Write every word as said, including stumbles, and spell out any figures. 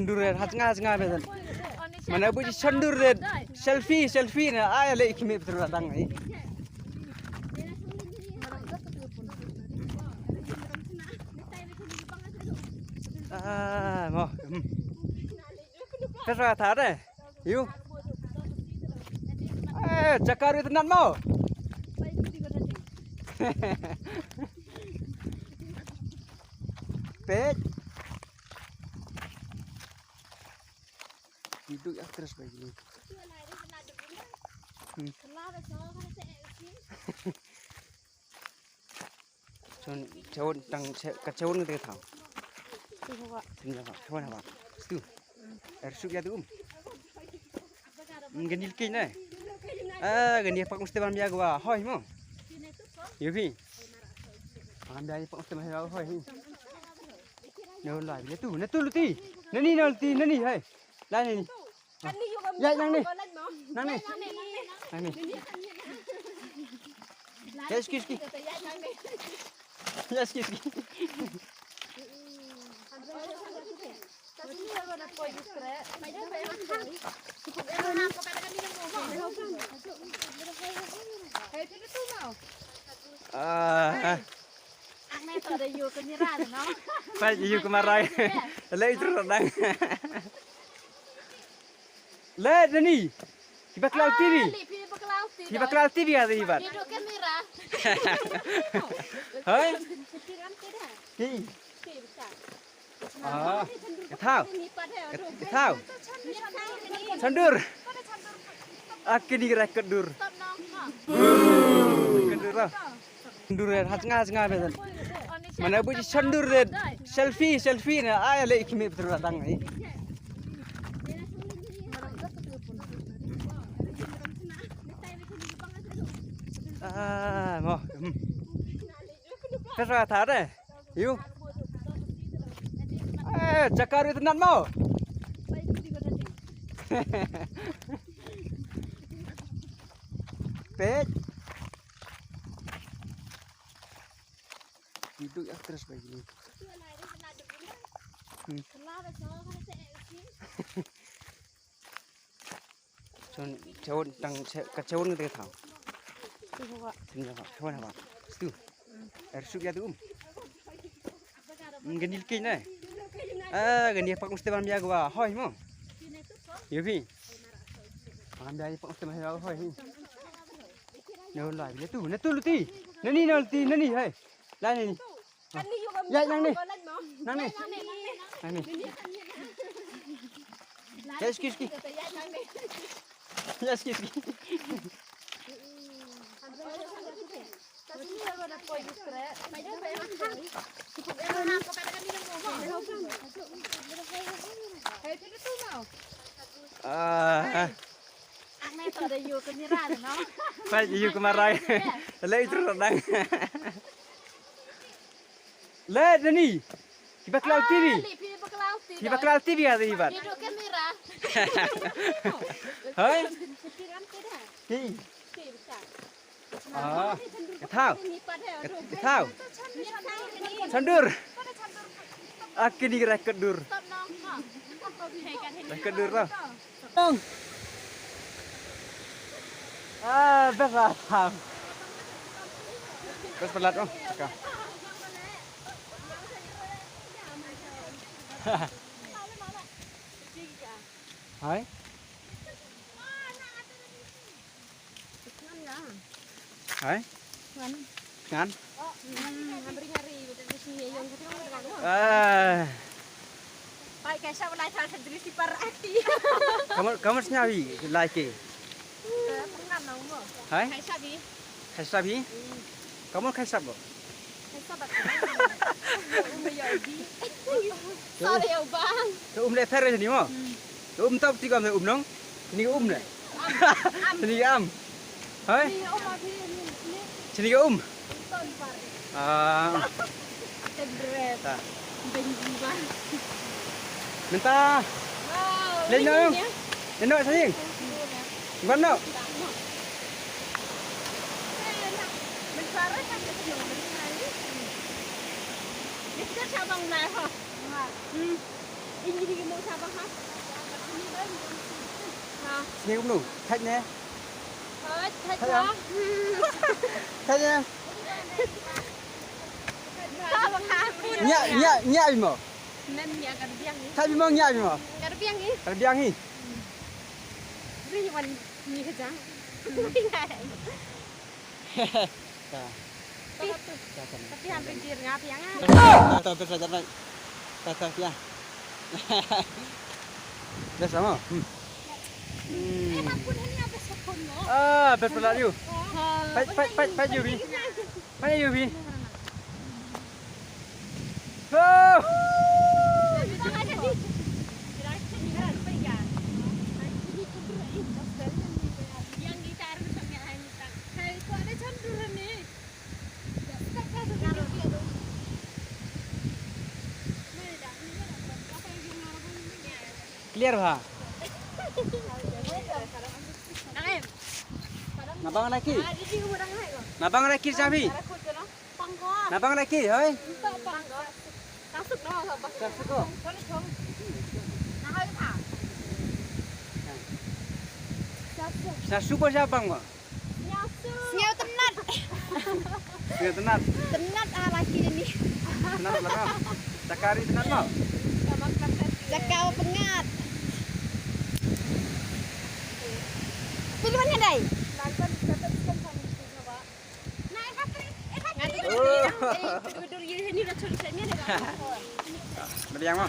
Dur ha tnga tnga be. Mana bu ji chandur de. Selfie, selfie na. Ai le ki me betul datang ni. Ah, mo. Hmm. Terus kata deh. Yu. Eh, cakar itu nan mo. Pet. Hidup ya terus begini. Hmm. Chon, chon, tang, che-, ka chon ngi te thau. Sim la ba, chon ba. Stu. Er suk ya tu um. Ngan nil kin ne. Ah, ngan ni pak mesti ban bia gua. Hoi mo. Yo phi. Ban bia pak mesti ban bia hoi. No lai, ne tu, ne tu luti. Nani no luti, nani hai. Lai nani. Ya, nang ni. Nang ni. Nang ni. Ya, excuse, excuse. Ya, excuse, excuse. Ah. Ang na ito, da yu kamera, no? Peit yu kamera. Lei tru dang. Le dani. Kiba Khlaw T V. Ah, li, phi ba Khlaw T V. Kiba Khlaw T V ada ibat. Yu kamera. Hai? Ki. Ki, bisa. Ah, ka thaw. Ka thaw. Chandur. Ak kini record dur. Record dur lah. Dur ha tnga tnga be. Mana bu ji chandur de. Selfie, selfie na. Ai le ki me betul datang ni. Ah, mo. Hmm. Terus kata deh. Yu. Eh, cakar itu nan mo. Pet. Hidup ya terus begini. Hmm. Chon, chon, tang, che-, ka chon ngi te thau. Sim la ba, chon ba. Stu. Er suk ya tu um. Ngan nil kin ne. Ah, ngan ni pak mesti ban bia gua. Hoi mo. Yo phi. Ban bia pak mesti ban bia hoi. No lai, ne tu, ne tu luti. Nani no luti, nani hai. Lai nani. Ya, nang ni. Nang ni. Nang ni. Ya, excuse, excuse. Ya, excuse, excuse. Ah. Ang na ito, da yu kamera, no? Peit yu kamera. Lei tru dang. Le dani. Kiba Khlaw T V. Ah, li, phi ba Khlaw T V. Kiba Khlaw T V ada ibat. Yu kamera. Hai? Ki. Ki, bisa. Ah, ka thaw. Ka thaw. Chandur. Ak kini record dur. Record dur lah. Ah, best lah. Best pelat, oh. Ka. Hai. Hai. Ngan. Eh. Pai ka sha lai thar ka dri si par ati. Kamu, kamu snyawi lai ke. Hai? Khai sab hi. Khai sab hi? Kamu khai sab ko? Khai sab ko? Um ya di. Sorry, ya bang. Ka um le pher ni mo. Ka um top ti kam um nong. Ni um le. Ni am. Hai? Ni um abi ni. Sini ka um. Ah. Ka dress. Ta. Benji bang. Minta. Wow. Leno. Leno saying. Gua no. Mentara kan dia punya mentara ni. Dia kita cabang nai ha. Hmm. Sngi kumno? Thait ne? Thait ne? Nya, nya, nya bimo. Thait bimo, nya bimo. Ka biang hi. Ta. Ta, ta, ta, ta, ta, ta, ta. Best mo. Hmm. Hmm. Ah, best pala yu. Pai, pai, pai, pai yu bi. Pai yu bi. Oh. Clear bha. Nabang laki. Nabang laki sa phi. Nabang laki hoi. Sa suk ko. Sa suk ko sa bang ko. Sngew tynnat. Sngew tynnat. Tynnat ah laki ni. Tynnat la ka. Sakari tynnat mo. Jaka wa pyngngad. Phi lwan ïa dei. Oh. Meriang mo.